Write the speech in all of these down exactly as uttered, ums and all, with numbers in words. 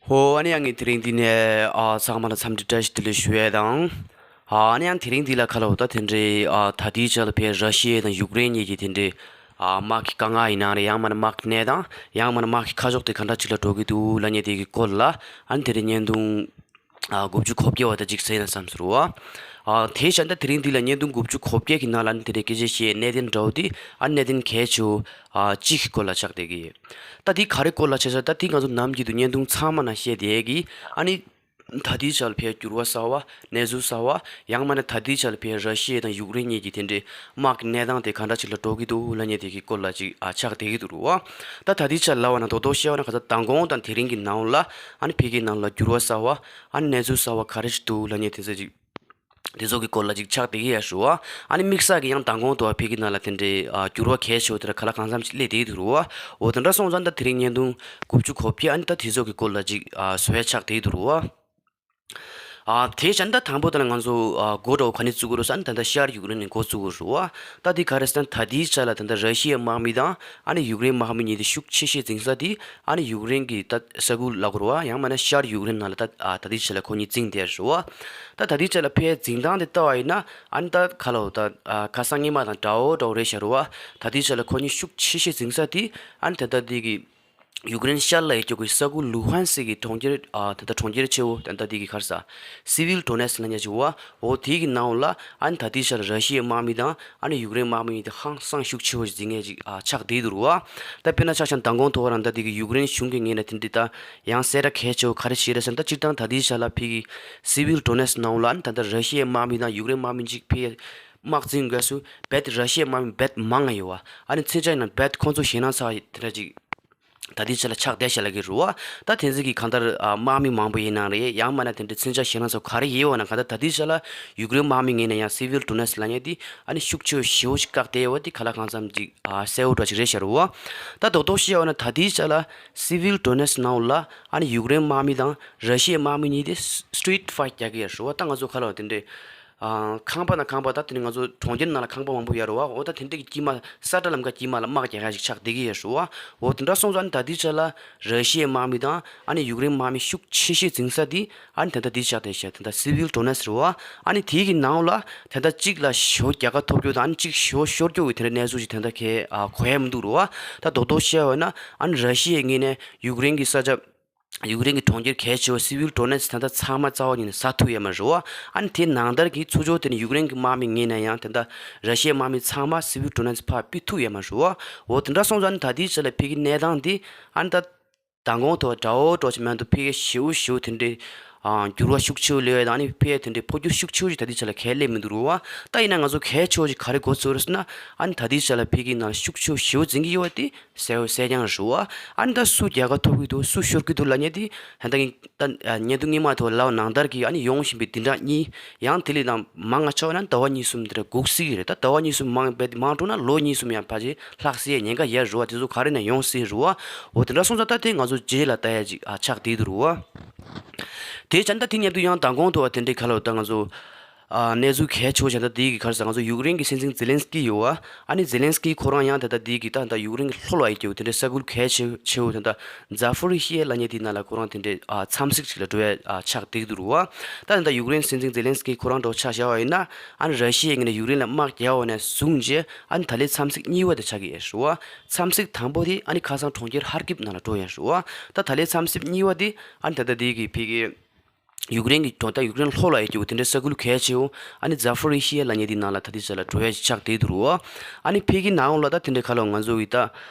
ཧོ། ཨ་ནི་ཡང་ངས་དེ་རིང་འདི་ནས་ཨ་ཚང་མ་ལ་འཚམས་འདྲི་བཀྲ་ཤིས་བདེ་ལེགས་ཞུ་ཡས་དང་། ཨ་ནི་ཡང་དེ་རིང་འདི་ལ་ཁ་ལོ་ད་དེ་འདྲའི་ཨ་ད་ལྟའི་ཆ་ལ་ཕའི་ར་ཤི་ཡ་དང་ཡུཀ་རེན་གཉིས་ཀྱི་དེ་འདྲའི་ཨ་དམག་གི་དཀའ་ངལ་ཡིན་ནའང་རེད། ཡང་མིན་ན་དམག་གི་གནས་སྟངས། ཡང་མིན་ན་དམག་གི་ཁ་ཕྱོགས་དེ་ག་འདྲ་ཅིག་ལ་འགྲོ་གི་འདུག་ལབ་མཁན་དེ་གི་སྐོར་ལ་ཨ་ནི་དེ་རིང་བརྙན་ཐུང་ཨ་དགུ་བཅུ་གོ་བརྒྱད་པ་དེ་ཅིག་བཟོས་ན་བསམ་ཟེར་བ། ཨ་དེ་བཞིན་ད་དེ་རིང་འདི་ལ་བརྙན་ཐུང་དགུ་བཅུ་གོ་བརྒྱད་ཀྱི་ནང་ལ་ཨ་ནི་དེ་འདྲའི་སྐད་ཆ་བཤད་གནད་དོན་འདྲ་བོ་དེ་ཨ་གནད་དོན་གལ་ཆེ་བོ་ཨ་གཅིག་གི་སྐོར་ལ་ཆགས་བསྡད་ཀྱི་ཡོད། ད་དེ་ག་རེ་སྐོར་ལ་བྱས་ཟེར་ད་དེ་ང་ཚོ་ནམ་རྒྱུན་དུ་བརྙན་ཐུང་ཚང་མ་ནང་བཤད་བསྡད་ཀྱི་ཨ་ནི། ད་ལྟའི་ཆ་ལ་ཕའི་འགྱུར་བ་གསར་བ། གནས་ཚུལ་གསར་བ། ཡང་མིན་ན་ད་ལྟའི་ཆ་ལ་ཕའི་ར་ཤི་ཡ་དང་ཡུཀ་རེན་གཉིས་ཀྱི་དེ་འདྲའི་དམག་གི་གནས་སྟངས་དེ་ག་འདྲ་ཅིག་ལ་འགྲོ་གི་འདུག་ལབ་མཁན་དེ་གི་སྐོར་ལ་ཅིག་ཨ་ཆགས་བསྡད་ཀྱི་འདུག་རུ་བ། ད་ད་ལྟའི་ཆ་ལ་བ་ན་རྡོག་རྡོག་བཤད་བ་ན་ག་ཚོད་མདང་དགོང་དང་དེ་རིང་གི་ནང་ལ་ཨ་ནི་ཕ་གིའི་ནང་ལ་འགྱུར་བ་གསར་བ། ཨ་ནི་གནས་ཚུལ་གསར་བ་ག་རེ་ཞིག་འདུག་ལབ་མཁན་དེ་ཚོ་ཅིག་དེ་ཚོ་གི་སྐོར་ལ་ཅིག་ཆགས་བསྡད་ཀྱི་ཡ་རུ་བ། ཨ་ནི་དམིགས་བསལ་གྱི་ཡང་མདང་དགོང་དུ་བ་ཕ་གིའི་ནང་ལ་དེ་འདྲའི་ཨ་འགྱུར་བ་གལ་ཆེ་བོ་དེ་འདྲ་ག་ལ་གང་འཚམ་ཅིག་སླེབས་བསྡད་ཀྱི་འདུག་རུ་བ། འོ་དེ་འདྲ་སོང་ཙང་ད་དེ་རིང་བརྙན་ཐུང་དགུ་བཅུ་གོ་བརྒྱད་ཨ་ནི་ད་དེ་ཚོ་གི་སྐོར་ལ་ཅིག་ཨ་བཟོ་ཡ་ཆགས་བསྡད་ཀྱི་འདུག་རུ་བ། ཨ་དེ་བཞིན་ད་དང་པོ་དེ་ལ་ང་ཚོ་ཨ་འགོ་འདྲ་བོ་ག་ནས་བཙུགས་དགོས་རེད་ཟེར་ན་ད་ལྟ་ཤར་ཡུཀ་རེན་ནས་འགོ་བཙུགས་དགོས་རེད་བ། ད་དེ་ག་རེ་ཟེར་ན་ད་ལྟའི་ཆ་ལ་ད་ལྟ་ར་ཤི་ཡའི་དམག་མི་དང་ཨ་ནི་ཡུཀ་རེན་དམག་མི་གཉིས་དེ་ཤུགས་ཆེ་ཤོས་འཛིང་ས་དེ་ཨ་ནི་ཡུཀ་རེན་གྱི་ད་ས་ཁུལ་ལབ་དགོས་རེད་བ། ཡང་མིན་ན་ཤར་ཡུཀ་རེན་ནང་ལ་ད་ཨ་ད་ལྟའི་ཆ་ལ་ཁོ་གཉིས་འཛིང་བསྡད་རེད་བ། ད་ད་ལྟའི་ཆ་ལ་ཕའི་འཛིང་སྟངས་དེ་ལྟ་བ་ཡིན་ན་ཨ་ནི་ད་ག་ལ་འོ་ད་ཨ་ཁ་སང་སྔོན་མ་དང་འདྲ་བོ་འདྲ་བོ་རེད་ཤག་རུ་བ། ད་ལྟའི་ཆ་ལ་ཁོ་གཉིས་ཤུགས་ཆེ་ཤོས་འཛིང་ས་དེ་ཨ་ནི་ད་ལྟ་དེ་གི་ཡུཀ་རེན་ཤར་ལ་ཡོད་རྒྱུ་གི་ས་ཁུལ་ལུ་ཧན་སི་གི་གྲོང་ཁྱེར་ཨ་ད་ལྟ་གྲོང་ཁྱེར་ཆེ་བོ་ད་ལྟ་དེ་གི་ག་རེ་ཟེར་སི་བིལ་ཌོ་ནེ་སི་ལབ་མཁན་ཅིག་བ། འོ་དེ་གི་ནང་ལ་ཨ་ནི་ད་ལྟའི་ཆ་ལ་ར་ཤི་ཡའི་དམག་མི་དང་ཨ་ནི་ཡུཀ་རེན་དམག་མི་གཉིས་དེ་ཧང་སང་ཤུགས་ཆེ་བོ་ཞིག་འཛིང་མཁན་ཅིག་ཨ་ཆགས་བསྡད་འདུག་རུ་བ། ད་དཔེར་ན་ཆ་བཞག་ན་མདང་དགོང་ཐོག་རང་ད་དེ་གི་ཡུཀ་རེན་གཞུང་གི་ངོས་ནས་དེ་འདྲ་ད་ཡང་གསལ་བསྒྲགས་གལ་ཆེ་བོ་ག་རེ་བྱས་རེད་ཟེར་ན། ད་སྤྱིར་བཏང་ད་ལྟའི་ཆ་ལ་ཕ་གི་སི་བིལ་ཌོ་ནེ་སི་ནང་ལ་ཨ་ནི་ད་ལྟ་ར་ཤི་ཡའི་དམག་མི་དང་ཡུཀ་རེན་དམག་མི་གཅིག་ཕ་གི་དམག་འཛིང་དགོས་སུ་རྦད་ར་ཤི་ཡའི་དམག་མི་རྦད་མང་ང་ཡོད་བ། ཨ་ནི་མཚོན་ཆ་ཡིན་ན་རྦད་ཁོང་ཚོ་ཞེད་སྣང་ཚ་བ་དེ་འདྲ་ཅིག་ད་ལྟའི་ཆ་ལ་ཆགས་བསྡད་ཤག་ལབ་ཀྱི་རུ་བ། ད་དེ་ཚོ་གི་གང་ལྟར་ཨ་དམག་མི་མང་པོ་ཡིན་ནའང་རེད། ཡང་མིན་ན་དེ་འདྲའི་མཚོན་ཆ་ཞེད་སྣང་ཚ་བ་ག་རེ་ཡོད་བ་ན་གང་ལྟར་ད་ལྟའི་ཆ་ལ་ཡུཀ་རེན་དམག་མི་ངོས་ནས་ཡང་སི་བིལ་ཌོ་ནེ་སི་ལབ་མཁན་དེ་ཨ་ནི་ཤུགས་ཆེ་བོ་ཞེ་བོ་ཞིག་བཀག་བསྡད་ཡོད་བ། དེ་ག་ལ་གང་འཚམ་ཅིག་ཨ་གསལ་བོ་འདྲ་ཅིག་རེད་ཤག་རུ་བ། ད་རྡོག་རྡོག་བཤད་བ་ན་ད་ལྟའི་ཆ་ལ་སི་བིལ་ཌོ་ནེ་སི་ནང་ལ་ཨ་ནི་ཡུཀ་རེན་དམག་མི་དང་ར་ཤི་ཡའི་དམག་མི་གཉིས་དེ་སི་ཊི་རིཊ་ཕའིཊ་རྒྱག་གི་ཡོད་རུ་བ། ད་ང་ཚོ་ག་ལ་བ་དེ་འདྲའི་ཨ་ཁང་པ་དང་ཁང་པ་ད་དེ་ནི་ང་ཚོ་གྲོང་ཁྱེར་ནང་ལ་ཁང་པ་མང་པོ་ཡོད་རེད་བ། འོ་ད་དེ་འདྲ་གི་དཀྱིལ་མ་ས་ཁྲ་ལམ་ཁ་དཀྱིལ་མ་ལ་དམག་རྒྱག་ཡ་ཞིག་ཆགས་བསྡད་ཀྱི་ཡོད་རེད་བ། འོ་དེ་འདྲ་སོང་ཙང་ད་ལྟའི་ཆ་ལ་ར་ཤི་ཡའི་དམག་མི་དང་ཨ་ནི་ཡུཀ་རེན་དམག་མི་ཤུགས་ཆེ་ཤོས་འཛིང་ས་དེ་ཨ་ནི་ད་ལྟ་འདི་ཆགས་བསྡད་ཤག་ད་ལྟ་སི་བིལ་ཌོ་ནེ་སི་རེད་བ། ཨ་ནི་དེའི་གི་ནང་ལ་ད་ལྟ་གཅིག་ལ་ཞེ་པོ་རྒྱལ་ཁ་ཐོབ་རྒྱུ་དང་ཨ་ནི་གཅིག་ཞེ་པོ་ཤོར་རྒྱུ་གི་དེ་འདྲ་གནས་ཚུལ་ཞིག་ད་ལྟ་གས་ཨ་གོ་ཡ་མི་འདུག་རེད་བ། ད་རྡོག་རྡོག་བཤད་པ་ན་ཨ་ནི་ར་ཤི་ཡའི་ངོས་ནས་ཡུཀ་རེན་གི་ས་ཆ་ཡུཀ་རེན་གྱི་གྲོང་ཁྱེར་གལ་ཆེ་བ་སི་བིལ་ཌོ་ནེ་སི་ད་ལྟ་ཚང་མ་རྩ་བ་ཉིད་ནས་ཟ་ཐུབ་ཡོད་མ་རེད་བ། ཨ་ནི་དེ་ནང་ལྟར་གྱི་ཚུར་ཕྱོགས་དེ་ནི་ཡུཀ་རེན་གྱི་དམག་མི་ངོས་ནས་ཡང་ད་ལྟ་ར་ཤི་ཡའི་དམག་མི་ཚང་མ་སི་བིལ་ཌོ་ནེ་སི་ཕར་ཕུད་ཐུབ་ཡོད་མ་རེད་བ། འོ་དེ་འདྲ་སོང་ཙང་ཨ་ནི་ད་ལྟའི་ཆ་ལ་ཕ་གི་གནས་སྟངས་དེ་ཨ་ནི་ད་མདང་དགོང་དུ་འདྲ་བོ་འདྲ་བོ་ཅིག་མེད་འདུག་ཕ་གི་ཞེ་པོ་ཞེ་པོ་དེ་འདྲའི་ཨ་འགྱུར་བ་ཤུགས་ཆེ་བོ་སླེབས་ཡ་དང་ཨ་ནི་ཕ་གི་དེ་འདྲའི་འཕོ་འགྱུར་ཤུགས་ཆེ་བོ་ཅིག་ད་ལྟའི་ཆ་ལ་གས་སླེབས་མི་འདུག་རེད་བ། ད་ཡིན་ན་ང་ཚོ་གལ་ཆེ་བོ་ཅིག་ག་རེ་མགོ་ཚོས་རེད་ཟེར་ན་ཨ་ནི་ད་ལྟའི་ཆ་ལ་ཕ་གིའི་ནང་ལ་ཤུགས་ཆེ་བོ་ཞེ་པོ་འཛིང་གི་ཡོད་པ་དེ་གསལ་པོ་གསལ་རྐྱང་རེད་བ། ཨ་ནི་ད་སུ་རྒྱལ་ཁ་ཐོབ་ཀྱི་འདུག་སུ་ཤོར་གྱི་འདུག་ལབ་མཁན་དེ་ད་ལྟ་ངས་ད་བརྙན་ཐུང་སྔོན་མ་ཐོག་ལབ་ནང་ལྟར་གྱི་ཨ་ནི་ཡོང་བཞིན་པའི་བདུན་ཕྲག་གཉིས་ཡང་དེ་ལས་ད་མང་ང་ཆགས་ན་ཟླ་བ་གཉིས་གསུམ་དེ་འདྲ་སྒུག་སྲིད་ཀྱི་རེད། ད་ཟླ་བ་གཉིས་གསུམ་མང་བས་མང་འགྲོ་ན་ལོ་གཉིས་གསུམ་ཡང་ཕལ་ཆེར་ལྷག་སྲིད་ཡ་ཉེན་ཁ་ཡོད་རེད་བ། དེ་ཚོ་ག་རེ་ནས་ཡོང་སྲིད་རེད་བ། འོ་དེ་འདྲ་སོང་ཙང་ད་དེ་ང་ཚོ་རྗེས་ལ་ལྟ་ཡ་ཅིག་ཨ་ཆགས་བསྡད་འདུག་རེད་བ། དེ་བྱས་ན་ད་དེ་མཉམ་དུ་ཡང་མདང་དགོང་དུ་བ་དེ་འདྲའི་ཁ་ལོ་ད་ང་ཚོ་ཨ་གནས་ཚུལ་གལ་ཆེ་བོ་བྱས་ན་ད་དེའི་གི་ག་རེ་ཟེར་ང་ཚོ་ཡུཀ་རེན་གྱི་སྲིད་འཛིན་ཛེ་ལན་སི་ཀི་ཡོད་བ། ཨ་ནི་ཛེ་ལན་སི་ཀི་ཁོ་རང་ཡང་ད་ལྟ་དེའི་གི་ད་ད་ཡུཀ་རེན་གྱི་ལྷོ་ལ་ཡོད་རྒྱུ་དེ་འདྲའི་ས་ཁུལ་གལ་ཆེ་ཆེ་བོ་དེ་ད་ཛ་ཕོ་རི་ཤི་ཡ་ལབ་མཁན་དེའི་ནང་ལ་ཁོ་རང་དེ་འདྲའི་ཨ་འཚམས་གཟིགས་ཅིག་ལ་འགྲོ་ཡ་ཨ་ཆགས་བསྡད་འདུག་རེད་བ། ད་ད་ལྟ་ཡུཀ་རེན་སྲིད་འཛིན་ཛེ་ལན་སི་ཀི་ཁོ་རང་འདྲ་བོ་ཆ་བཞག་པ་ཡིན་ན་ཨ་ནི་ར་ཤི་ཡའི་ངོས་ནས་ཡུཀ་རེན་ལ་དམག་རྒྱག་པ་ནས་བཟུང་རྗེས་ཨ་ནི་ད་ལན་འཚམས་གཟིགས་གཉིས་པ་དེ་ཆགས་ཀྱི་ཡོད་རེད་བ། འཚམས་གཟིགས་དང་པོ་དེ་ཨ་ནི་ཁ་སང་གྲོང་ཁྱེར་ཧར་ཀིབ་ནང་ལ་འགྲོ་ཡོད་རེད་བ། ད་ད་ལན་འཚམས་གཟིགས་གཉིས་པ་དེ་ཨ་ནི་ད་ལྟ་དེ་གི་ཕ་གི་ཡུཀ་རེན་གྱི་གྲོང་ད་ཡུཀ་རེན་ལྷོ་ལ་ཡོད་རྒྱུ་དེ་འདྲའི་ས་ཁུལ་གལ་ཆེ་བོ་ཨ་ནི་ཛ་ཕོ་རི་ཤི་ཡ་ལབ་མཁན་དེའི་ནང་ལ་ད་ལྟའི་ཆ་ལ་འགྲོ་ཡ་ཆགས་བསྡད་འདུག་རེད་བ། ཨ་ནི་ཕ་གི་ནང་ལ་ད་དེ་འདྲའི་ཁ་ལོ་ང་ཚོ་གི་ད་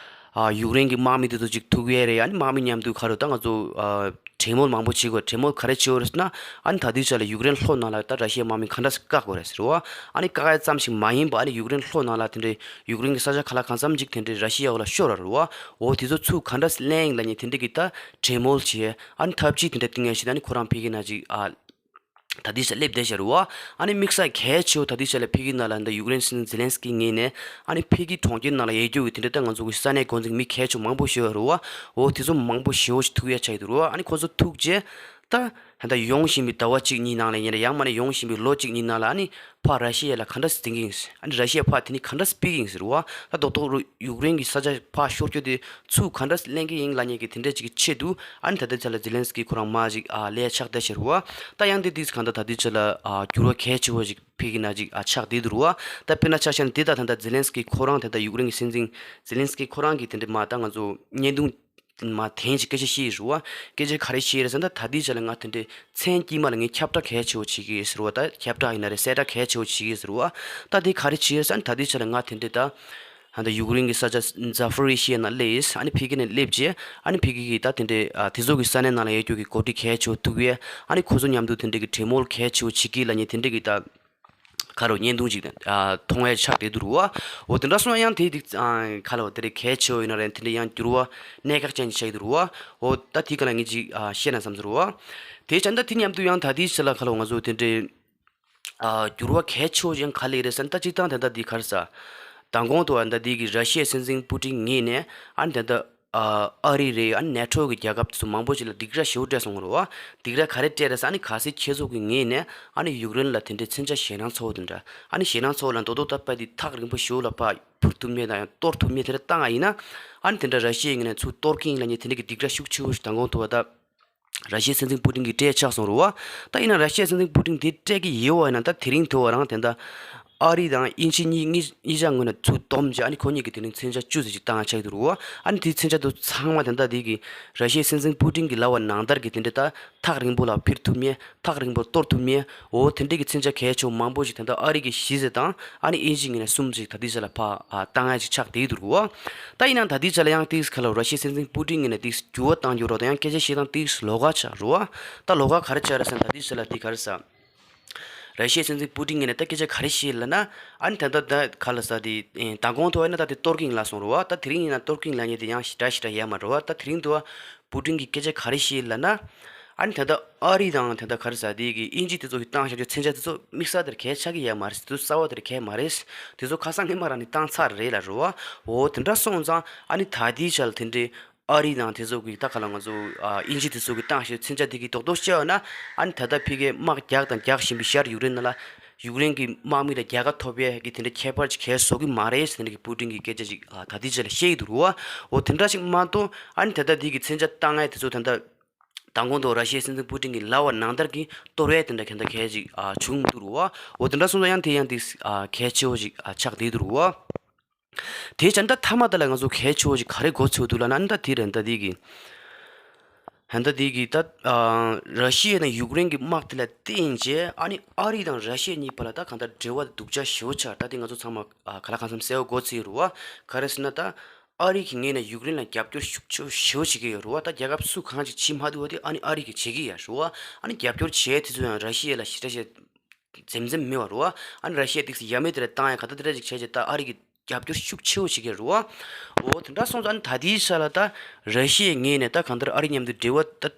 ཨ་ཡུཀ་རེན་གྱི་དམག་མི་དེ་ཚོ་ཅིག་ཐུག་ཡས་རེད། ཨ་ནི་དམག་མི་མཉམ་དུ་ཁ་ལོ་ད་ང་ཚོ་ཨ་གྲོས་མོལ་མང་པོ་བྱེད་དགོས། གྲོས་མོལ་ག་རེ་བྱེད་དགོས་རེད་ཟེར་ན་ཨ་ནི་ད་ལྟའི་ཆ་ལ་ཡུཀ་རེན་ལྷོ་ནང་ལ་ད་ར་ཤི་ཡའི་དམག་མི་ག་འདྲ་སེ་བཀག་དགོས་རེད་ཟེར་བ། ཨ་ནི་བཀག་ཡ་ཙམ་ཞིག་མ་ཡིན་པ་ཨ་ནི་ཡུཀ་རེན་ལྷོ་ནང་ལ་དེ་འདྲའི་ཡུཀ་རེན་གྱི་ས་ཆ་ག་ལ་གང་འཚམ་ཅིག་དེ་འདྲའི་ར་ཤི་ཡའི་འོག་ལ་ཤོར་བ་རེད་བ། འོ་དེ་ཚོ་ཚུར་ག་འདྲ་སེ་ལེན་ཡིན་ལབ་མཁན་དེ་འདྲ་གི་ད་གྲོས་མོལ་བྱས། ཨ་ནི་ཐབས་ཇུས་དེ་འདྲ་བཏིང་ཡ་ཞིག་ད་ནི་ཁོ་རང་ཕ་གི་ནང་ཅིག་ཨ་ད་ལྟའི་ཆ་སླེབས་བསྡད་ཤག་རེད་བ། ཨ་ནི་དམིགས་བསལ་གལ་ཆེ་བོ་ད་ལྟའི་ཆ་ལ་ཕ་གི་ནང་ལ་འདི་ཡུཀ་རེན་སྲིད་འཛིན་ཛེ་ལན་སི་ཀི་ངོས་ནས་ཨ་ནི་ཕ་གི་གྲོང་ཁྱེར་ནང་ལ་ཡོད་རྒྱུ་གི་དེ་འདྲ་ད་ང་ཚོ་གི་ས་གནས་འགོ་འཛིན་མི་གལ་ཆེ་བོ་མང་པོ་ཞིག་ཡོད་རེད་བ། འོ་དེ་ཚོ་མང་པོ་ཞེ་བོ་ཞིག་ཐུག་ཡ་ཆགས་ཀྱི་འདུག་རེད་བ། ཨ་ནི་ཁོ་ཚོ་ཐུག་རྗེས་ ད་ད་ལྟ་ཡོང་བཞིན་པའི་ཟླ་བ་གཅིག་གཉིས་ནང་ལ་ཡིན་ན། ཡང་མིན་ན་ཡོང་བཞིན་པའི་ལོ་གཅིག་གཉིས་ནང་ལ། ཨ་ནི་ཕར་ར་ཤི་ཡ་ལ་ག་འདྲ་སེ་འཛིང་གི་ཡིན། ཨ་ནི་ར་ཤི་ཡ་ཕར་དེ་ནས་ག་འདྲ་སེ་སྤེལ་གི་ཡིན་ཟེར་བ། ད་རྡོག་རྡོག་རུ་ཡུཀ་རེན་གྱི་ས་ཆ་ཕར་ཤོར་རྒྱུ་དེ་ཚུར་ག་འདྲ་སེ་ལེན་གི་ཡིན་ལབ་མཁན་གྱི་དེ་འདྲ་ཅིག་གི་ཆེད་དུ། ཨ་ནི་ད་ལྟའི་ཆ་ལ་ཛེ་ལན་སི་ཀི་ཁོ་རང་མར་ཅིག་ཨ་སླེབས་ཆགས་བསྡད་ཤག་རེད་བ། ད་ཡང་དེ་དུས་གང་ལྟར་ད་ལྟའི་ཆ་ལ་ཨ་འགྱུར་བ་གལ་ཆེ་བོ་ཞིག་ཕ་གི་ན་ཅིག་ཨ་ཆགས་བསྡད་འདུག་རེད་བ། ད་དཔེར་ན་ཆ་བཞག་ན་དེ་ད་ད་ལྟ་ཛེ་ལན་སི་ཀི་ཁོ་རང་ད་ལྟ་ཡུཀ་རེན་གྱི་སྲིད་འཛིན་ཛེ་ལན་སི་ཀི་ཁོ་རང་གིས་དེ་འདྲ་མར་ད་ང་ཚོ་བརྙན་ཐུང་མར་འཐེན་ཅིག་སྐད་ཆ་བཤད་ཡོད་རེད་བ། སྐད་ཆ་ག་རེ་བཤད་ཡོད་རེད་ཟེར་ན། ད་ལྟའི་ཆ་ལ་ང་དེ་འདྲའི་མཚན་དཀྱིལ་མ་ལ་ངས་ཁྱབ་བསྒྲགས་གལ་ཆེ་བོ་བྱེད་ཀྱི་ཡོད་ཟེར་བ། ད་ཁྱབ་བསྒྲགས་ཡིན་ན་རེད། གསལ་བསྒྲགས་གལ་ཆེ་བོ་བྱེད་ཀྱི་ཡོད་ཟེར་བ། ད་དེ་ག་རེ་བྱེད་ཡོད་རེད་ཟེར་ན། ད་ལྟའི་ཆ་ལ་ང་དེ་འདྲའི་ད་ད་ལྟ་ཡུཀ་རེན་གྱི་ས་ཆ་ཛ་ཕོ་རི་ཤི་ཡ་ནང་སླེབས་ཡིན། ཨ་ནི་ཕ་གི་ནས་སླེབས་རྗེས། ཨ་ནི་ཕ་གི་གི་ད་དེ་འདྲའི་ཨ་དེ་ཚོ་གི་ས་གནས་ནང་ལ་ཡོད་རྒྱུ་གི་འགོ་ཁྲིད་གལ་ཆེ་བོ་ཐུག་ཡས། ཨ་ནི་ཁོ་ཚོ་མཉམ་དུ་དེ་འདྲའི་གི་གྲོས་མོལ་གལ་ཆེ་བོ་བྱེད་ཀྱི་ལབ་མཁན་དེ་འདྲའི་གི་ད་ག་རེ་བརྙན་ཐུང་ཅིག་ཨ་མཐོང་ཡས་ཆགས་བསྡད་འདུག་རེད་བ། འོ་དེ་འདྲ་སོང་ན་ཡང་དེ་དེ་ཨ་ག་རེ་བ་དེ་འདྲའི་གལ་ཆེ་བོ་ཡིན་ན་རེད། དེ་འདྲའི་ཡང་འགྱུར་བ་གནད་འགག་ཅན་ཅིག་ཆགས་ཀྱི་འདུག་རེད་བ། འོ་ད་དེ་ག་ལ་ངས་ཅིག་ཨ་བཤད་ན་བསམ་ཟེར་བ། དེ་བྱས་ད་དེ་མཉམ་དུ་ཡང་ད་དེའི་ཕྱི་ལ་ག་རེ་བ་ང་ཚོ་དེ་འདྲའི་ཨ་འགྱུར་བ་གལ་ཆེ་བོ་ཡང་ག་རེ་རེད་ཟེར་ན། ད་སྤྱིར་བཏང་ད་ལྟ་འདི་ག་རེ་ཟ། མདང་དགོང་དུ་ད་ལྟ་འདི་གི་ར་ཤི་ཡའི་སྲིད་འཛིན་པུ་ཏིན་ངོས་ནས། ཨ་ནི་ད་ལྟ་ཨ་ཨ་རི་རེད། ཨ་ནི་ནེ་ཊོ་གི་རྒྱལ་ཁབ་དེ་ཚོ་མང་པོ་ཞིག་ལ་སྡིགས་ར་ཞེ་པོ་སྤྲད་སོང་རེད་བ། སྡིགས་ར་ག་རེ་སྤྲད་རེད་ཟེར་ན། ཨ་ནི་གལ་སྲིད་ཁྱེད་ཚོ་གི་ངོས་ནས་ཨ་ནི་ཡུཀ་རེན་ལ་དེ་འདྲའི་མཚོན་ཆ་ཞེད་སྣང་ཚ་བོ་དེ་འདྲ། ཨ་ནི་ཞེད་སྣང་ཚ་བོ་ལ་རྡོག་རྡོག་ད་ཕར་དེ་ཐག་རིང་པོ་ཞེ་པོ་ལ་ཕར་འཕུར་ཐུབ་མཁན་དང་ཡང་གཏོར་ཐུབ་མཁན་དེ་འདྲ་བཏང་བ་ཡིན་ན། ཨ་ནི་དེ་འདྲ་ར་ཤི་ཡའི་ངོས་ནས་ཚུར་གཏོར་གི་ཡིན་ལབ་མཁན་དེ་འདྲ་གི་སྡིགས་ར་ཤུགས་ཆེ་བོ་ཞིག་མདང་དགོང་དུ་བ་ད། ར་ཤི་ཡའི་སྲིད་འཛིན་པུ་ཏིན་གྱིས་སྤྲད་ཆགས་སོང་རེད་བ། ད་ཡིན་ན་ར་ཤི་ཡའི་སྲིད་འཛིན་པུ་ཏིན་དེ་སྤྲད་ཀྱི་ཡོད་པ་ཡིན་ན། ད་དེ་རིང་དུ་བ་རང་དེ་འདྲ་ཨ་རི་དང་དབྱིན་ཇི་གཉིས་གཉིས་གཉིས་ཆ་ངོས་ནས་ཚུར་བསྡོམས་བྱས། ཨ་ནི་ཁོ་གཉིས་ཀྱིས་དེ་རིང་མཚོན་ཆ་བཅུ་ཙམ་ཞིག་བཏང་ཡ་ཆགས་ཀྱི་འདུག་རེད་བ། ཨ་ནི་དེའི་མཚོན་ཆ་དེ་ཚང་མ་དེ་འདྲ་དེ་གི་ར་ཤི་ཡའི་སྲིད་འཛིན་པུ་ཏིན་གྱིས་ལབ་པ་ནང་ལྟར་གྱི་དེ་འདྲ་ད་ཐག་རིང་པོ་ལ་འཕུར་ཐུབ་མཁན། ཐག་རིང་པོ་གཏོར་ཐུབ་མཁན། འོ་དེ་འདྲ་གི་མཚོན་ཆ་གལ་ཆེ་བོ་མང་པོ་ཞིག་དེ་འདྲ་ཨ་རི་གི་བཞི་ཙམ་དང་། ཨ་ནི་དབྱིན་ཇི་ངོས་ནས་གསུམ་ཞིག་ད་ལྟའི་ཆ་ལ་ཕར་ཨ་བཏང་ཡ་ཅིག་ཆགས་བསྡད་འདུག་རེད་བ། ད་ཡིན་ན་ད་ལྟའི་ཆ་ལ་ཡང་ཏིག་ག་ལ་ར་ཤི་ཡའི་སྲིད་འཛིན་པུ་ཏིན་ངོས་ནས་ཏིག་འགྱུར་བ་གཏང་རྒྱུ་རོགས་དང་། ཡང་སྐད་ཆ་བཤད་སྟངས་ཏིག་ལོགས་ཀ་ཆགས་རེད་བ། ད་ལོགས་ཀ་ག་རེ་ཆགས་རེད་ཟེར་ན། ད་ལྟའི་ཆ་ལ་ཏིག་ག་རེ་ཟ། ར་ཤི་ཡའི་སྲིད་འཛིན་པུ་ཏིན་ངོས་ནས་ད་སྐད་ཆ་ག་རེ་བཤད་ལབ་ན། ཨ་ནི་ད་ལྟ་ད་ག་ལ་ཟ་དེ་མདང་དགོང་དུ་བ་ཡིན་ན་ད་དེ་གཏོར་གི་ཡིན་ལབ་སོང་རེད་བ། ད་དེ་རིང་ཡིན་ན་གཏོར་གི་ཡིན་ལབ་མཁན་དེ་ཡང་ཞེ་དྲག་ཞེ་དྲག་ཡོད་མ་རེད་བ། ད་དེ་རིང་དུ་བ་པུ་ཏིན་གྱིས་སྐད་ཆ་ག་རེ་བཤད་ལབ་ན། ཨ་ནི་ད་ལྟ་ཨ་རི་དང་ད་ལྟ་ག་རེ་ཟ་དེ་གི་དབྱིན་ཇི་དེ་ཚོ་གིས་བཏང་བཞག་རྒྱུ་མཚོན་ཆ་དེ་ཚོ་དམིགས་བསལ་དེར་གལ་ཆགས་ཀྱི་ཡོད་མ་རེད། དེ་ཚོ་རྩ་བ་དེར་གལ་མ་རེད། དེ་ཚོ་ཁ་སང་སྔོན་མ་རང་ནས་བཏང་ཚར་རེད་ལབ་རེད་བ། འོ་དེ་འདྲ་སོང་ཙང་། ཨ་ནི་ད་ལྟའི་ཆ་ལ་དེ་འདྲའི་ཨ་རི་དང་དེ་ཚོ་གིས་ད་ག་ལ་ང་ཚོ་ཨ་དབྱིན་ཇི་དེ་ཚོ་གིས་བཏང་བཞག་མཚོན་ཆ་དེ་གི་རྡོག་རྡོག་བཤད་ཡོད་ན། ཨ་ནི་ད་ལྟ་ཕ་གིར་དམག་རྒྱག་དང་རྒྱག་བཞིན་པའི་ཤར་ཡུཀ་རེན་ནང་ལ་ཡུཀ་རེན་གྱི་དམག་མི་ལ་རྒྱལ་ཁ་ཐོབ་ཡས་ཀྱི་དེ་འདྲའི་ཁྱད་པར་ཅིག་གང་ཡང་བཟོ་གི་མ་རེད་ཟེར་ནས་ཀྱི་པུ་ཏིན་གྱིས་སྐད་ཆ་ཅིག་ཨ་ད་ལྟའི་ཆ་ལ་བཤད་ཀྱི་འདུག་རེད་བ། འོ་དེ་འདྲ་ཞིག་མ་གཏོགས། ཨ་ནི་ད་ལྟ་དེ་གི་མཚོན་ཆ་བཏང་ཡས་དེ་ཚོ་ད་ལྟ་མདང་དགོང་དུ་ར་ཤི་ཡའི་སྲིད་འཛིན་པུ་ཏིན་གྱིས་ལབ་པ་ནང་ལྟར་གྱི་གཏོར་ཡས་དེ་འདྲ་གང་ལྟར་གང་ཡང་ཅིག་ཨ་བྱུང་མི་འདུག་རེད་བ། འོ་དེ་འདྲ་སོང་ཙང་ཡང་དེ་ཡང་དེ་ཨ་གལ་ཆེ་བོ་ཞིག་ཨ་ཆགས་བསྡད་འདུག་རེད་བ། དེ་བྱས་ད་མཐའ་མ་དེ་ལ་ང་ཚོ་གལ་ཆེ་བོ་ཞིག་ག་རེ་གོ་ཚོད་འདུག་ལབ་ན། ད་དེ་རེད། ད་དེ་གི་ད་དེ་གི་ད་ཨ་ར་ཤི་ཡ་དང་ཡུཀ་རེན་གྱི་དམག་དེ་ལ་བརྟེན་བྱས། ཨ་ནི་ཨ་རི་དང་ར་ཤི་ཡ་གཉིས་བར་ལ་ད་གང་ལྟར་འབྲེལ་བ་སྡུག་ཅག་ཞེ་པོ་ཆགས། ད་དེ་ང་ཚོ་ཚང་མ་ཨ་ག་ལ་གང་འཚམ་གསལ་པོ་གོ་ཚོད་རེད་བ། ག་རེ་ཟེར་ན། ད་ཨ་རི་གི་ངོས་ནས་ཡུཀ་རེན་ལ་རྒྱབ་སྐྱོར་ཤུགས་ཆེ་ཞེ་པོ་བྱེད་ཀྱི་ཡོད་རེད་བ། ད་རྒྱལ་ཁབ་སུ་གང་ཞིག་བྱེད་མ་ཐུབ་པ་དེ་ཨ་ནི་ཨ་རི་གིས་བྱེད་ཀྱི་ཡོད་རེད་བ། ཨ་ནི་རྒྱབ་སྐྱོར་བྱེད་དེ་ཚོ་ཡང་ར་ཤི་ཡ་ལ་ཞེ་དྲག་ཞེ་འཛེམ་འཛེམ་མེད་པ་རེད་བ། ཨ་ནི་ར་ཤི་ཡ་ཏིག་ཙམ་ཡ་མེད་དེ་ར་བཏང་ཡ་ག་ད་དེ་འདྲ་ཅིག་བྱས་བྱས། ད་ཨ་རི་གིས་རྒྱབ་སྐྱོར་ཤུགས་ཆེ་བོ་བྱེད་ཀྱི་རེད་བ། འོ་དེ་འདྲ་སོང་ཙང་ཨ་ནི་ད་དེའི་ཆ་ལ་ད་ར་ཤི་ཡའི་ངོས་ནས་ད་གང་ལྟར་ཨ་རི་མཉམ་དུ་འབྲེལ་བ་ད་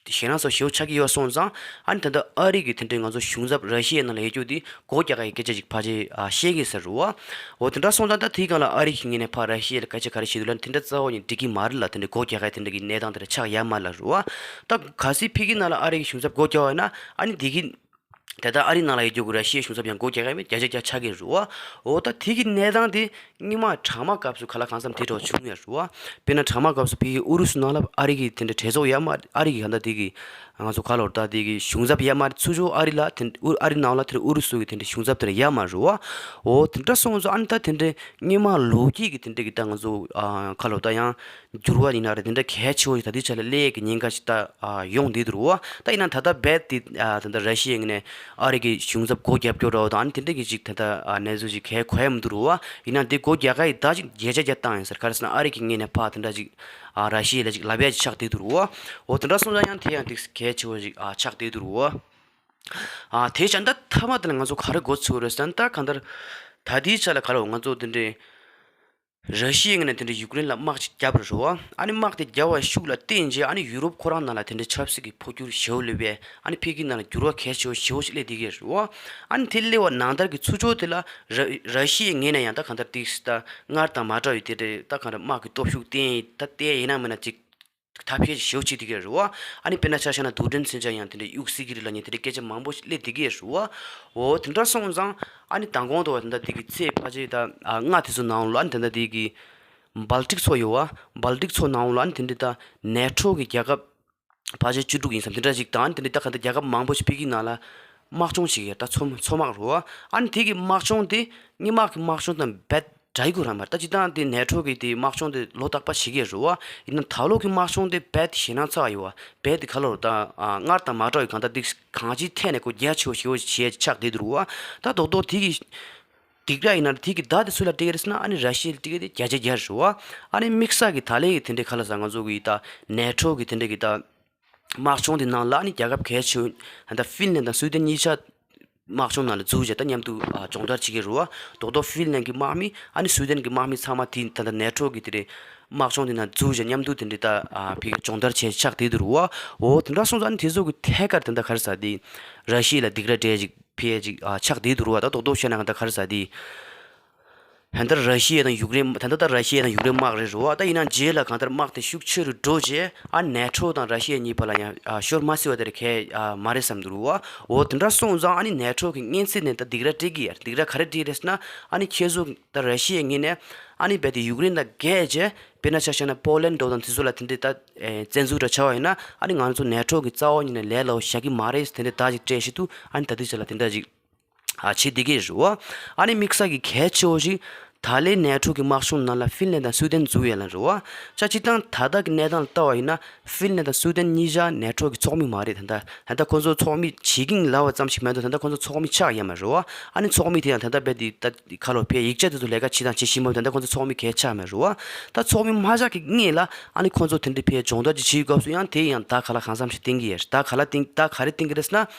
ཞེད་སྣང་ཚ་ཞེ་པོ་ཆགས་ཀྱི་ཡོད་སོང་ཙང་། ཨ་ནི་ད་ལྟ་ཨ་རི་གིས་དེ་འདྲའི་ང་ཚོ་གཞུང་ཚབ་ར་ཤི་ཡའི་ནང་ལ་ཡོད་རྒྱུ་དེ་སྒོ་རྒྱག་ཡའི་སྐད་ཆ་ཅིག་ཕལ་ཆེར་ཨ་བཤད་ཀྱི་ཟེར་རེད་བ། འོ་དེ་འདྲ་སོང་ཙང་ད་དེའི་སྒང་ལ་ཨ་རི་གི་ངོས་ནས་ཕར་ར་ཤི་ཡ་ལ་སྐད་ཆ་ག་རེ་བཤད་འདུག་ལབ་ན། དེ་འདྲ་རྩ་བ་ནས་འགྲིག་གི་མ་རེད་ལབ། དེ་འདྲ་སྒོ་རྒྱག་ཡ་དེ་འདྲ་གི་གནས་སྟངས་དེ་འདྲ་ཆགས་ཡོད་མ་རེད་ལབ་རེད་བ། ད་གལ་སྲིད་ཕ་གི་ནང་ལ་ཨ་རི་གི་གཞུང་ཚབ་སྒོ་རྒྱག་པ་ཡིན་ན། ཨ་ནི་དེ་གི་དེ་ལྟར་ཨ་རི་ནང་ལ་ཡོད་རྒྱུ་གི་ར་ཤི་ཡའི་གཞུང་ཚབ་ཡང་སྒོ་རྒྱག་གི་མེད། བརྒྱ་ཆ་བརྒྱ་ཆགས་ཀྱི་རེད་བ། འོ་ད་དེ་གི་གནས་སྟངས་དེ་སྔོན་མ་གྲང་དམག་སྐབས་སུ་ག་ལ་གང་འཚམ་དེ་འདྲ་བྱུང་ཡོད་རེད་བ། དཔེར་ན་གྲང་དམག་སྐབས་སུ་ཕ་གི་ཨུ་རུ་སུ་ནང་ལ་ཨ་རི་གི་དེ་འདྲ་གྲོས་ཚོགས་ཡོད་མ་རེད། ཨ་རི་གི་ག་ད་དེ་གི་ང་ཚོ་ག་ལ་ད་དེ་གི་གཞུང་ཚབ་ཡོད་མ་རེད། ཚུར་ཕྱོགས་ཨ་རི་ལ་དེ་ཨུ་ཨ་རི་ནང་ལ་དེ་ཨུ་རུ་སུ་གི་དེ་འདྲ་གཞུང་ཚབ་དེ་འདྲ་ཡོད་མ་རེད་བ། འོ་དེ་འདྲ་སོང་ཙང་ཨ་ནི་ད་དེ་འདྲ་སྔོན་མ་ལོ་རྒྱུས་ཀྱི་དེ་འདྲ་གི་ད་ང་ཚོ་ཨ་ག་ལ་ད་ཡང་འགྱུར་བ་ཡིན་ན་རེད། དེ་འདྲ་གལ་ཆེ་བོ་ཞིག་ད་ལྟའི་ཆ་ལ་སླེབས་ཀྱི་ཉེན་ཁ་ཞིག་ད་ཨ་ཡོང་བསྡད་འདུག་རེད་བ། ད་ཡིན་ན་ད་ལྟ་རྦད་དེ་ཨ་ད་ལྟ་ར་ཤི་ཡའི་ངོས་ནས་ཨ་རི་གི་གཞུང་ཚབ་སྒོ་རྒྱབ་སྐྱོར་རོགས་དང་། ཨ་ནི་དེ་འདྲ་གི་ཅིག་ད་ལྟ་ཨ་གནས་ཚུལ་ཅིག་གང་ཡང་གོ་ཡ་མི་འདུག་རེད་བ། ཡིན་ན་དེ་སྒོ་རྒྱག་ག་ཡི་ད་ཅིག་བརྒྱ་ཆ་བརྒྱ་བཏང་ཡིན་ཟེར། ག་རེ་ཟེར་ན་ཨ་རི་གི་ངོས་ནས་ཕར་དེ་འདྲ་ཅིག་ཨ་ར་ཤི་ཡ་ལ་ཅིག་ལབ་ཡ་ཅིག་ཆགས་བསྡད་འདུག་རེད་བ། འོ་དེ་འདྲ་སོང་ཙང་ཡང་དེ་ཡང་ཏིག་གལ་ཆེ་བོ་ཞིག་ཨ་ཆགས་བསྡད་འདུག་རེད་བ། ཨ་དེ་བྱས་ད་མཐའ་མ་དེ་ལ་ང་ཚོ་ག་རེ་གོ་ཚུགས་རེད་ཟེར་ན། ད་གང་ལྟར་ད་ལྟའི་ཆ་ལ་ག་ལ་ང་ཚོ་དེ་འདྲའི་ར་ཤི་ཡའི་ངོས་ནས་དེ་འདྲའི་ཡུཀ་རེན་ལ་དམག་ཅིག་བརྒྱབ་རེད་བ། ཨ་ནི་དམག་དེ་བརྒྱབ་པ་ཤུགས་ལ་བརྟེན་བྱས། ཨ་ནི་ཡུ་རོབ་ཁོ་རང་ནང་ལ་དེ་འདྲའི་ཆབ་སྲིད་ཀྱི་འཕོ་འགྱུར་ཞེ་པོ་སླེབས་པས། ཨ་ནི་ཕ་གི་ནང་ལ་འགྱུར་བ་གལ་ཆེ་བོ་ཞེ་པོ་ཞིག་སླེབས་བསྡད་ཀྱི་རེད་བ། ཨ་ནི་དེ་སླེབས་པ་ནང་ལྟར་གྱི་ཚུར་ཕྱོགས་དེ་ལ་ར་ར་ཤི་ཡའི་ངོས་ནས་ཡང་ད་གང་ལྟར་ཏིག་ཙམ་ད་སྔར་དང་མ་འདྲ་བའི་དེ་འདྲའི་ད་གང་ལྟར་དམག་གི་སྟོབས་ཤུགས་བསྟན། ད་བསྟན་ཡིན་ན་མིན་ན་ཅིག་ཐབས་ཤེས་ཞེ་པོ་བྱེད་བསྡད་ཀྱི་རེད་བ། ཨ་ནི་དཔེར་ན་ཆ་བཞག་ན་རྡུལ་ཕྲན་མཚོན་ཆ་ཡང་དེ་འདྲའི་གཡུག་སྲིད་ཀྱི་རེད་ལབ་མཁན་དེ་འདྲའི་སྐད་ཆ་མང་པོ་ཞིག་སླེབས་བསྡད་ཀྱི་རེད་བ། འོ་དེ་འདྲ་སོང་ཙང་ཨ་ནི་མདང་དགོང་དུ་བ་དེ་འདྲ་དེ་གི་ཚེས་ཕལ་ཆེར་ད་ཨ་ལྔ་དེ་ཚོ་ནང་ལ་ཨ་ནི་དེ་འདྲ་དེ་གི་སྦལ་ཏིག་ཚོ་ཡོད་བ། སྦལ་ཏིག་ཚོ་ནང་ལ་ཨ་ནི་དེ་འདྲའི་ད་ནེ་ཊོ་གི་རྒྱལ་ཁབ་ཕལ་ཆེར་བཅུ་དྲུག་ཡིན་བསམ་དེ་འདྲ་ཞིག་དང་། དེ་འདྲའི་ད་ག་འདྲ་རྒྱལ་ཁབ་མང་པོ་ཞིག་ཕ་གིའི་ནང་ལ་དམག་སྦྱོང་བྱེད་ཀྱི་ད་མཚོ་མཚོ་དམག་རེད་བ། ཨ་ནི་དེ་གི་དམག་སྦྱོང་དེ་སྔོན་མ་གི་དམག་སྦྱོང་དང་རྦད་འདྲ་ཡི་གོ་ར་མ་རེད། ད་སྤྱིར་བཏང་དེ་ནེ་ཊོ་གི་དེ་དམག་སྦྱོང་དེ་ལོ་རྟག་པ་བྱེད་ཀྱི་རེད་བ། ཡིན་ན་ད་ལོ་གི་དམག་སྦྱོང་དེ་རྦད་ཞེད་སྣང་ཚ་བ་ཡོད་བ། རྦད་དེ་ག་ལོར་ད་ཨ་སྔར་དང་མ་འདྲ་བའི་གང་ལྟར་དེ་གང་ཅིའི་ཐད་ནས་ཁོ་རྒྱ་ཆེ་བོ་ཞེ་བོ་ཞེ་ཆགས་བསྡད་འདུག་བ། ད་རྡོག་རྡོག་དེ་གི་སྡིགས་ར་ཡིན་ན་དེ་གི་བརྡ་དེ་སུ་ལ་སྤྲད་ཀྱི་རེད་ཟེར་ན་ཨ་ནི་ར་ཤི་ཡ་ལ་སྤྲད་ཀྱི་དེ་བརྒྱ་ཆ་བརྒྱ་རེད་བ། ཨ་ནི་དམིགས་བསལ་གི་ད་ལན་གི་དེ་འདྲའི་ག་ལ་ཟ་ང་ཚོ་གི་ད་ནེ་ཊོ་གི་དེ་འདྲའི་གི་ད་དམག་སྦྱོང་དེ་ནང་ལ་ཨ་ནི་རྒྱལ་ཁབ་གལ་ཆེ་བོ་ད་ཧྥིན་ལན་དང་སུའི་ཏན་གཉིས་ཆ་དམག་སྦྱོང་ནང་ལ་འཛུལ་བྱས་ད་མཉམ་དུ་ཨ་སྦྱོང་བརྡར་བྱེད་ཀྱི་རེད་བ། རྡོག་རྡོག་ཧྥིན་ལན་གི་དམག་མི་ཨ་ནི་སུའི་ཏན་གི་དམག་མི་ཚང་མ་དེ་ད་ད་ནེ་ཊོ་གི་དེ་འདྲའི་དམག་སྦྱོང་དེ་ནང་འཛུལ་བྱས་མཉམ་དུ་དེ་འདྲའི་ད་ཨ་ཕ་གི་སྦྱོང་བརྡར་བྱས་ཆགས་བསྡད་འདུག་རེད་བ། འོ་དེ་འདྲ་སོང་ཙང་ཨ་ནི་དེ་ཚོ་གི་ཐད་ཀར་དེ་འདྲ་ག་རེ་ཟ་དེ་ར་ཤི་ཡ་ལ་སྡིགས་ར་སྤྲད་ཅིག་ཕི་ཨེ་ཅིག་ཨ་ཆགས་བསྡད་འདུག་ར་བ། ད་རྡོག་རྡོག་བཤད་ན་གང་ལྟར་ག་རེ་ཟ་དེ། ད་ལྟ་ར་ཤི་ཡ་དང་ཡུཀ་རེན། ད་ལྟ་ད་ར་ཤི་ཡ་དང་ཡུཀ་རེན་དམག་རེད་ར་བ། ད་ཡིན་ན་རྗེས་ལ་གང་ལྟར་དམག་དེ་ཤུགས་ཆེ་རུ་འགྲོ་རྗེས་ཨ་ནེ་ཊོ་དང་ར་ཤི་ཡ་གཉིས་བར་ལ་ཡང་ཨ་ཤོར་མ་སྲིད་པ་དེ་རེད་གལ་ཨ་མ་རེད་བསམ་འདུག་ར་བ། འོ་དེ་འདྲ་སོང་ཙང་ཨ་ནི་ནེ་ཊོ་གི་སྔོན་ཚུད་ནས་ད་སྡིགས་ར་སྤྲད་ཀྱི་ཡ། སྡིགས་ར་ག་རེ་སྤྲད་རེད་ཟེར་ན་ཨ་ནི་ཁྱེད་ཚོ་ད་ར་ཤི་ཡའི་ངོས་ནས་ཨ་ནི་རྦད་དེ་ཡུཀ་རེན་དང་རྒྱག་རྗེས་དཔེར་ན་ཆ་བཞག་ན་པོ་ལན་འདྲ་བོ་དང་དེ་ཚོ་ལ་དེ་འདྲའི་ད་ཨེ་བཙན་འཛུལ་འདྲ་བྱས་པ་ཡིན་ན་ཨ་ནི་ང་ཚོ་ནེ་ཊོ་གི་རྩ་བ་ཉིད་ནས་ལས་སླ་བོ་བཞག་གི་མ་རེད། དེ་འདྲའི་བརྡ་ཅིག་སྤྲད་བཞིན་དུ་ཨ་ནི་ད་ལྟའི་ཆ་ལ་དེ་འདྲ་ཅིག་ཨ་བྱེད་བསྡད་ཀྱི་རེད་བ། ཨ་ནི་དམིགས་བསལ་གྱི་གལ་ཆེ་བོ་ཞིག་ད་ལན་ནེ་ཊོ་གི་དམག་སྦྱོང་ནང་ལ་ཧྥིན་ལན་དང་སུའི་ཏན་འཛུལ་ཡོད་ལ་རེད་བ། ཅག་སྤྱིར་བཏང་ད་ལྟ་གི་གནས་སྟངས་ལ་ལྟ་བ་ཡིན་ན་ཧྥིན་ལན་དང་སུའི་ཏན་གཉིས་ཆ་ནེ་ཊོ་གི་ཚོགས་མི་མ་རེད། ད་ལྟ་ད་ལྟ་ཁོ་ཚོ་ཚོགས་མི་བྱེད་ཀྱིན་ལབ་པ་ཙམ་ཞིག་མ་གཏོགས་ད་ལྟ་ཁོ་ཚོ་ཚོགས་མི་ཆགས་ཡོད་མ་རེད་བ། ཨ་ནི་ཚོགས་མི་དེ་ཡང་ད་ལྟ་རྦད་དེ་ད་ཁ་ལོ་ཕའི་ཡིག་ཆ་དེ་ཚོ་ལས་ཀ་བྱེད་དང་བྱེད་བཞིན་པ་ད་ལྟ་ཁོ་ཚོ་ཚོགས་མི་གལ་ཆགས་མ་རེད་བ། ད་ཚོགས་མི་མ་ཆགས་ཀྱི་སྔོན་ལ་ཨ་ནི་ཁོ་ཚོ་དེ་འདྲའི་ཕའི་སྦྱོང་བརྡར་ཅིག་བྱེད་སྐབས་སུ་ཡང་དེ་ཡང་ད་ག་ལ་གང་འཚམ་ཞིག་བསྟན་གྱི་ཡོད། ད་ག་ལ་བསྟན་ད་ག་རེ་བསྟན་གྱི་རེད་ཟེར་ན།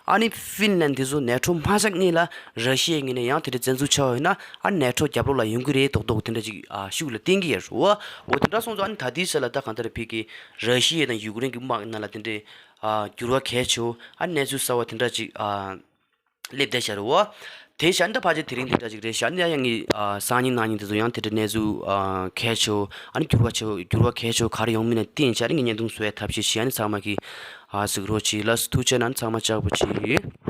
ཨ་ནི་ཧྥིན་ལན་དེ་ཚོ་ནེ་ཊོ་མ་ཆགས་སྔོན་ལ་ར་ཤི་ཡའི་ངོས་ནས་ཡང་དེ་འདྲའི་བཙན་འཛུལ་བྱས་པ་ཡིན་ན་ཨ་ནི་ནེ་ཊོ་རྒྱབ་ལོགས་ལ་ཡོང་གི་རེད་མདོག་མདོག་དེ་འདྲ་ཅིག་ཨ་ཤུགས་ལ་བསྟན་གྱི་ཡོད་རེད་བ། འོ་དེ་འདྲ་སོང་ཙང་ཨ་ནི་ད་ལྟའི་ཆ་ལ་ད་གང་ལྟར་ཕ་གི་ར་ཤི་ཡ་དང་ཡུཀ་རེན་གྱི་དམག་ནང་ལ་དེ་འདྲའི་ཨ་འགྱུར་བ་གལ་ཆེ་བོ་ཨ་ནི་གནས་ཚུལ་གསར་བ་དེ་འདྲ་ཅིག་ཨ་སླེབས་བསྡད་ཤག་རེད་བ། དེ་བཞག་ནི་ད་ཕལ་ཆེར་དེ་རིང་དེ་འདྲ་ཅིག་རེད་ཤག་ཨ་ནི་ཡང་ཡང་ངས་ཨ་སང་ཉིན་གནངས་ཉིན་དེ་ཚོ་ཡང་དེ་འདྲའི་གནས་ཚུལ་ཨ་གལ་ཆེ་བོ་ཨ་ནི་འགྱུར་བ་ཆེ་བོ་འགྱུར་བ་གལ་ཆེ་བོ་ག་རེ་ཡོང་མིན་ན་བསྟན་བྱས་ཨ་ནི་ངས་བརྙན་ཐུང་བཟོ་ཡའི་ཐབས་ཤེས་བྱས་ཨ་ནི་ཚང་མ་གིས་ཨ་གཟིགས་རོགས་གྱིས། ལགས་སོ་ཐུགས་རྗེ་གནང་། ཚང་མ་ལྕགས་པོ་གྱིས།